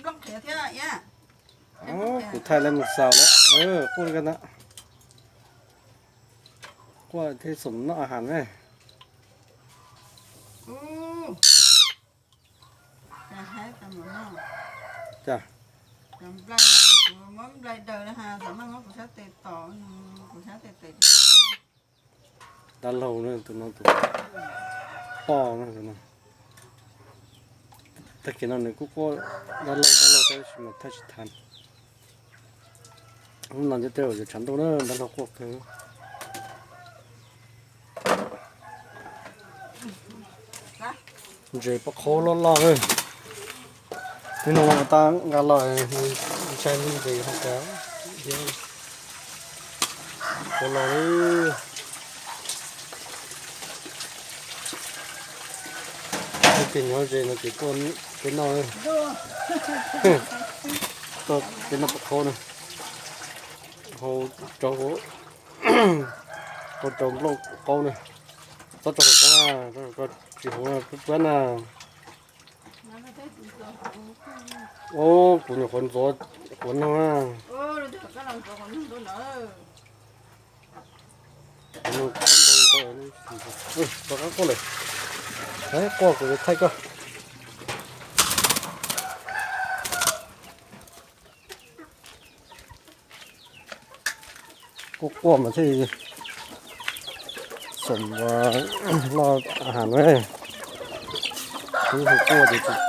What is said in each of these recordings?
Kuv thaij lawv mus xaus lawm, quaj li ko ntag. Quaj thiab xoom noj has ne. Cas, muab nplai daws na has, xam maj muab kuv sab tes tom, kuv sab tes tes. Dab laug na, tus no tus poj na, tus no. Tag kis no nws kuj quaj dab laug dab laug tab sis mas thaij tsis tau. Hnub no nyob tej zaum yuav tshav ntuj na, dab laug quaj kawg. Ntses poj qhaub loj loj na. Hnub no tab nqa los ntshai ntses ho cas. Pov los li. Tej nyob ze no ces tuaj peb noj. Tuaj peb noj pov qhaub na. Hau rau, hau rau nplooj qaub na. Txhob rau qhov qaub, rau qhov tsis huv na, puab puab na. Ub, kuv nyuam qhuav ntxuav quav noog na. Rov qab quaj lawm. Quaj kuv thaij koj. Quaj quaj mas thiaj xoom loj has na. Twb hu quaj ces tsis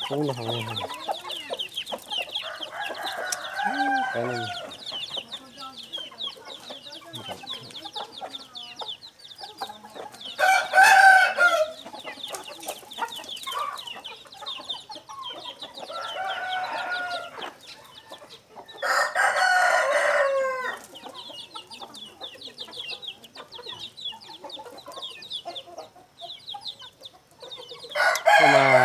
poob no. Mas